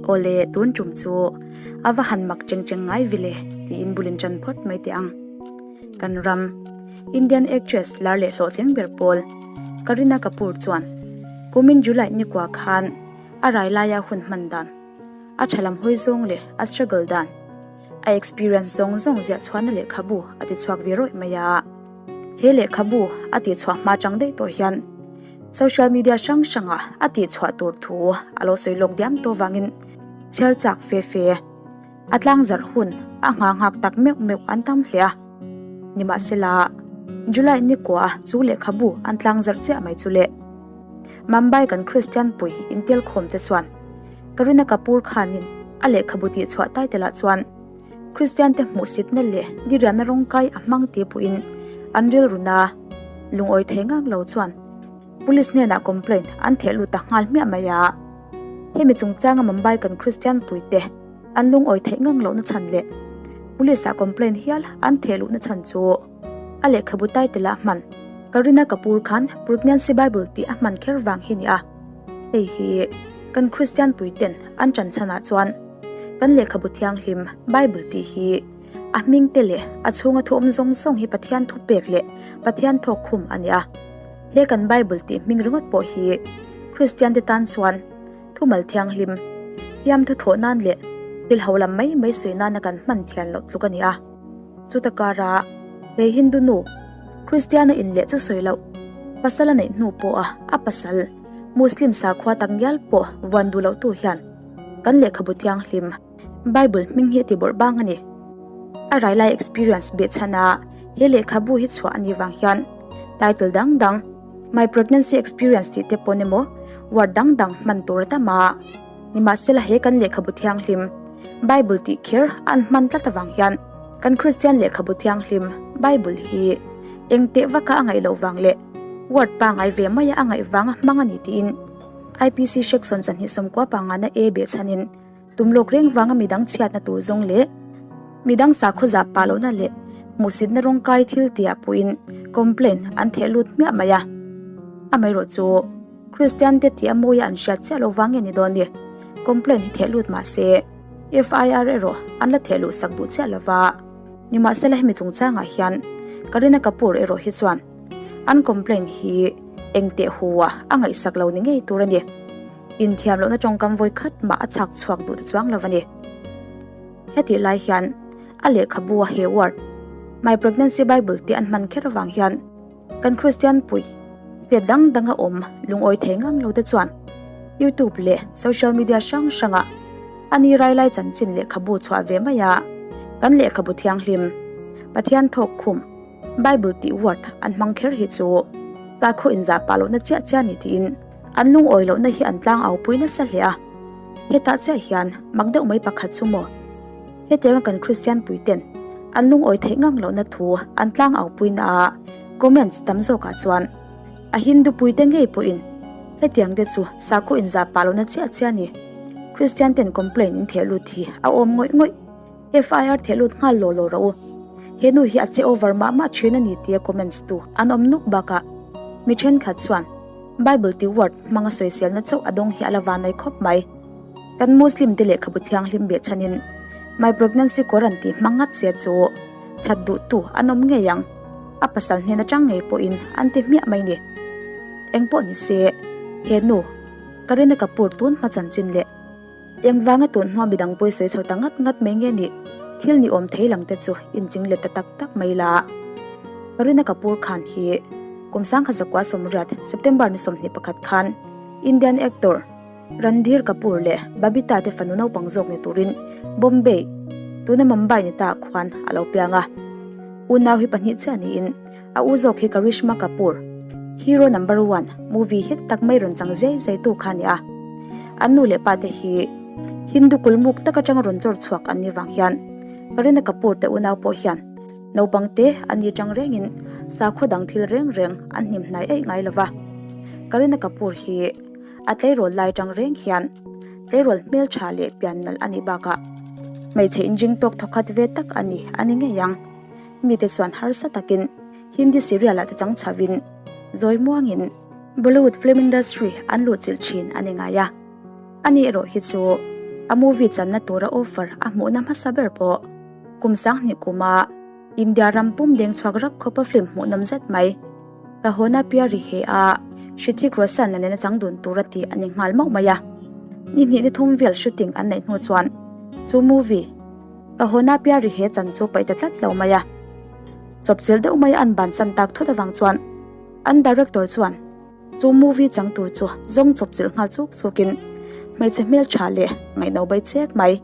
Awle, tun tum chu a va han mak cheng cheng ngai vile tiin bulin tan phawt mai teh ang. Kan ram Indian actress lar leh hlawhtling ber pawl Kareena Kapoor chuan kumin July nikua khan a rai laia hun hman dan, a tha lam hawi zawng leh a struggle dan, a experience zawng zawng ziah chhuahna lehkhabu a ti chhuak ve rawih mai a. He lehkhabu a tihchhuah hma chang daih tawh hian social media hrang hrangah a tihchhuah tur thu a lo sawi lawk diam tawh vangin chhiar chak fe fe a tlang zarh hun a nghah nghak tak meuh meuh an tam hle a. Nimahsela, July nikua chu lehkhabu an tlang zarh chiah mai chu le. Mumbai kan Kristian pui intel khawm te chuan Kareena Kapoor khanin a lehkhabu tihchhuah title ah chuan Kristian te hmuhsitna leh diriamna rawngkai a hmang tih pawhin an rilruna lungawi thei ngang lo chuan Police hnenah complaint an theh lut ta nghal hmiah mai a. Hemi chungchanga Mumbai kan Kristian puite an lungawi theih ngang lohna chhan leh Police ah complaint hial an theh luhna chhan chu a lehkhabu title ah hman Kareena Kapoor khan Pregnancy Bible tih a hman kher vang hi ni a. Hei hi kan Kristian puiten an ṭan chhanah chuan kan lehkhabu thianghlim Bible tih hi a hming te leh a chhunga thu awm zawng zawng hi Pathian thu pek leh Pathian thawk khum a ni a. He kan Bible tih hming ringawt pawh hi Kristian te tan chuan thumal thianghlim, fiamthu thawh nan leh thil ho lam mai mai sawi nana kan hman thian loh tluk a ni a. Chuta kara he Hindu nu Kristiana in leh chu sawi loh pasal a neih hnu pawha a pasal Muslim sakhua tak ngial pawh vuan duh loh tu hian kan lehkhabu thianghlim Bible hming hi a ti bawrh bang a ni. A rai lai experience behchhan a he lehkhabu hi chhuah a nih vang hian title dang dang My Pregnancy Experience tih te pawn emaw word dang dang hman tur a tam a. Nimahsela he kan lehkhabu thianghlim Bible tih kher an hman tlat avang hian kan Kristian lehkhabu thianghlim Bible hi eng teh vaka a ngaih loh vang leh word pangai ve maia a ngaih vanga hmang a ni tiin IPC Section 21 pangana A behchhanin Tum lawk reng vanga midang chhiatna tur zawng leh midang sakhaw zah pah lohna leh hmuhsitna rawngkai thil tiah pawhin complaint an theh lut hmiah mai a. Amaherawh chu Kristian te tih a mawia an hriat chiah lo vang nge ni dawn ni? Complaint hi theh lut mah se FIR erawh an la theh luh sak duh chiah lova. Nimahsela hemi chungchangah hian Kareena Kapoor erawh hi chuan an complaint hi eng teh hu a a ngaihsak lo ni ngei tur a ni. Inthiam lohna tawngkam vawi khat mah a chhak chhuak duh ta chuang lo a ni. Hetih lai hian a lehkhabu a he word My Pregnancy Bible tih an hman kher avang hian kan Kristian pui state dang danga awm lungawi thei ngang lo te chuan YouTube leh social media hrang hrangah a ni rai lai chanchin lehkhabu chhuah ve mai a, kan lehkhabu thianghlim Pathian thawk khum Bible tih word an hmang kher hi chu sakhaw inzah pah lohna chiah chiah a ni tiin an lungawi lohna hi an tlang au pui nasa hle a. Hetah chiah hian mak deuh mai pakhat chu maw? Hetianga kan Kristian puiten an lungawi theih ngang lohna thu an tlang au puina a comments tam zawkah chuan a Hindu puite ngei pawhin hetiang te chu sakhaw inzah pah lohna chiah chiah a ni. Kristian ten complaint in theh lut hi a awm ngawih ngawih. FIR theh lut nghal law law rawh u. He nu hi a che over mah mah thin a ni tia comments tu an awm nuk bakah mi thenkhat chuan Bible tih word hmanga sawiselna chauh a dawng hi a la vanai khawp mai. Kan Muslim te lehkhabu thianghlim beh chhanin My pregnancy Quran tih hmang ngat se chu that duh tu an awm ngei ang. A pasal hnen atang ngei pawhin an ti hmiah mai ni. Engpawh ni se he nu Kareena Kapoor tun hma chanchin leh Engvanga tun hnua midang pawi sawi chho ta ngat ngat mai nge nih? Thil ni awm thei lang te chu inching let ta tak tak mai la. Kareena Kapoor Khan hi kum sangkhat zakua sawmriat, September ni 21 khan Indian actor Randhir Kapoor leh Babita te fanu naupang zawk ni turin Bombay, tuna Mumbai ni ta khuan a lo piang a. Unau hi pahnih chiah niin a u zawk hi Karishma Kapoor, Hero Number One movie hit tak mai rawn chang zai zai tu kha a ni a. An nu leh pa te hi Hindu kulmuk tak atanga rawn chawr chhuak an ni vang hian Kareena Kapoor te unau pawh hian naupang te an ni chang rengin sakhaw dang thil reng reng an hnim hnai eih ngai lova. Kareena Kapoor hi a tleirawl lai chang reng hian tleirawl hmeltha leh pian nalh a nih bakah hmeichhe inring tawk thawkhat ve tak a ni a ni ngei ang. Mite chuan harsa takin Hindi serial ah te chang chhovin zawi muangin Bollywood film industry an luh chilh thin a ni ngai a. Ani erawh hi chu A movie channa tura offer a hmuhna hmasa ber pawh kum 2000 kuma India ram pum deng chhuak rak khawpa film hmuhnawm zet mai Ka Hona Pyari He a Hrithik Roshan a nena chang dun tura tih a ni nghal mauh mai a. Ni hnih ni thum vel shooting an neih hnu chuan chu movie Ka Hona Pyari He chan chu paih ta tlat lo mai a. Chawpchilh deuh mai an bansan tak thut avang chuan an director chuan Chu movie chang tur chu zawng chawpchilh nghal chuk chukin hmeichhe hmel tha leh ngaihno bai chek mai.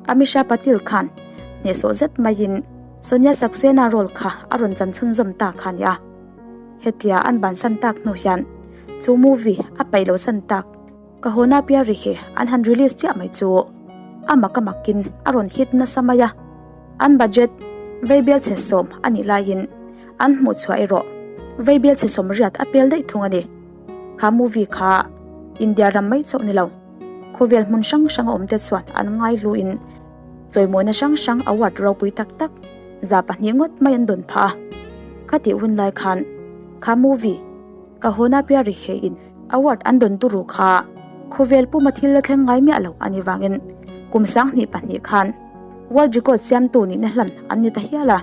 Amisha Patil khan hnehsawh zet maiin Sonia Saxena role kha a rawn chan chhunzawm ta kha a ni a. Hetia an bansan tak hnu hian chu movie a paih lo san tak Ka Hona Pyari He an han release chiah mai chu a mak a makin a rawn hit nasa mai a. An budget veibial chhe sawm a nih laiin An hmuh chhuah erawh Veibial chhe sawmriat a pel daih thung a ni. Kha movie kha India ram mai chauh ni lo, khawvel hmun hrang hrang a awmte chuan an ngai hluin chawimawina hrang hrang award ropui tak tak 200 ngawt mai an dawn phah a. Khatih hun lai khan kha movie Ka Hona Pyari He in award an dawn turu kha khawvel puma thil la thleng ngai miah lo a ni vangin kum 2002 khan World Record siamtu nihna hlan an ni ta hial a.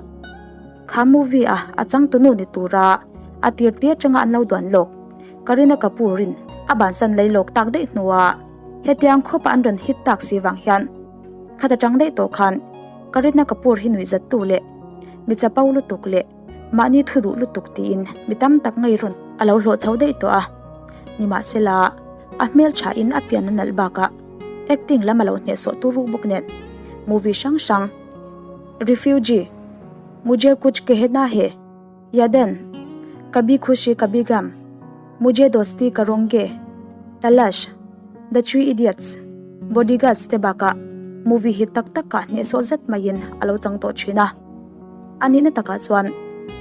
Kha movie a a changtunu ni tura a tir tir atanga an lo duan lawk. Kareena Kapoor in a bansan lei lawk tak daih hnua hetiang khawpa an rawn hit tak si vang hian khat atang daih tawh khan Kareena Kapoor hi nuihzattu leh mi chapo lutuk leh mahni thu duh lutuk tiin mi tam tak ngei rawn a lo hlawh chho daih tawh a. Nimahsela a hmeltha in a pian a nalh bakah acting lam a lo hnehsawh turu bawk nen movie hrang hrang Refugee, Mujhe Kuch Kehna Hai, Yaadein, Kabhi Khushi Kabhie Gham, Mujhe Dosti Karoge, Talaash, The Three Idiots, Bodyguards te bakah movie hit tak takah hnehsawh zet maiin a lo chang tawh thin a. A nihna takah chuan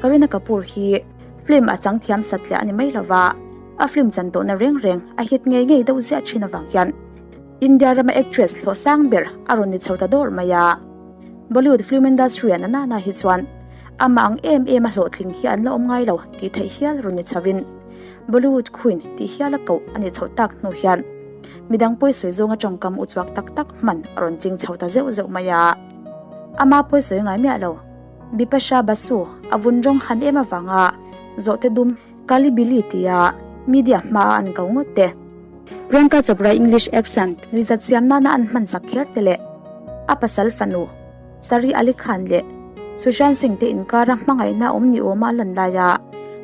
Kareena Kapoor hi film a chang thiam satliah a ni mai lova, a film chan tawhna reng reng a hit ngei ngei deuh ziah thin avang hian India rama actress hlawh sang ber a rawn ni chho ta dawr mai a. Bollywood film industry-ah na nana hi chuan amah ang em em a hlawhtling hi an la awm ngai lo tih theih hial rawn ni chho in Bollywood Queen tih hial a koh a nih chhoh tak hnu hian midang pawisawi zawnga tawngkam uchuak tak tak hman a rawn ching chho ta zeuh zeuh mai a. Ama pawisawi ngai miah lo Bipasha Basu a vun rawng han em avanga zawhte dum Kali Bili tia media hmaa an ko ngawt te. Priyanka Chopra English accent nuihzat siam nana an hman sak kher te leh a pasal fanu Sari Ali Khan leh Sushant Singh te inkara hmangaihna awm ni awma a lan laia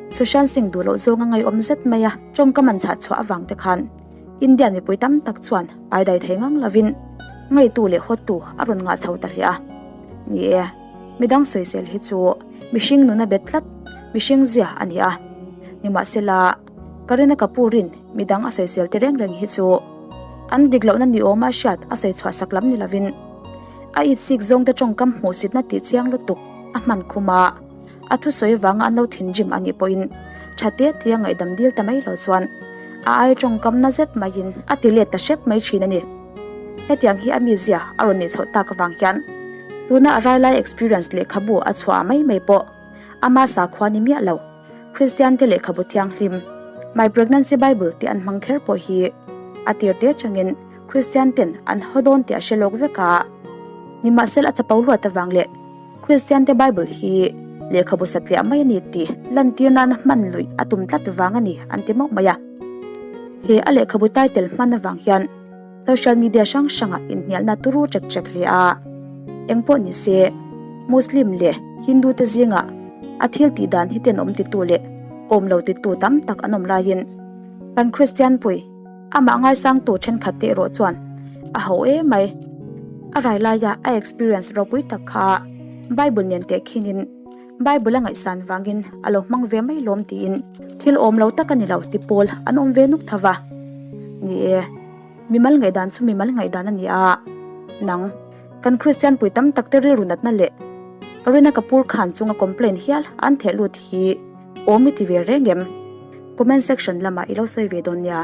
Sushant Singh duh loh zawnga ngaihawm zet maia tawngkam an chhah chhuah avang te khan India mipui tam tak chuan paidai thei ngang lovin ngaitu leh hawtu a rawn ngah chho ta hliah a. Ni e, midang sawisel hi chu mihring nuna bet tlat mihring zia a ni a. Nimahsela, Kareena Kapoor-in midang a sawisel te reng reng hi chu an dik lohna ni awma hriat a sawi chhuah sak lam ni lovin a itsik zawngte tawngkam hmuhsitna tih chiang lutuk a hman khum a, a thusawi vanga an lo thinrim a nih pawhin tha te tia ngaihdam dil ta mai lo chuan a ai tawngkam na zet maiin a ti let ta hrep mai thin a ni. Hetiang hi a mizia a rawn nih chhoh tak avang hian tuna a railai experience lehkhabu a chhuah mai mai pawh ama sakhua ni miah lo. Kristiante lehkhabu thianghlim, My Pregnancy Bible tih an hmang kher pawh hi a tir te atangin Kristian ten an haw dawn tih a hre lawk vek a. Nimahsela a chapo luat avang leh Kristiante Bible hi lehkhabu satliah mai a ni tih lantir nana hman luih a tum tlat vang a ni an ti mauh mai a. He a lehkhabu title hman avang hian Social media hrang hrangah inhnialna turu ṭek ṭek hle a. Eng pawh ni se, Muslim leh Hindu te zingah a thil tih dan hi tenawm titu leh awm lo titu tam tak an awm laiin kan Kristian pui amah ngaisangtu ṭhenkhat te erawh chuan a ho em mai. A rai laia a experience ropui tak kha Bible nen tehkhinin Bible a ngaihsan vangin a lo hmang ve mai lawm tiin thil awm lo tak a ni lo ti pawl an awm ve nuk tho va. Ni e, mimal ngaihdan chu mimal ngaihdan a ni a, nang kan Kristian pui tam tak te rilru natna leh Kareena Kapoor Khan chunga complain hial an theh lut hi awm i ti ve reng em? Comment section lamah i lo sawi ve dawn nia.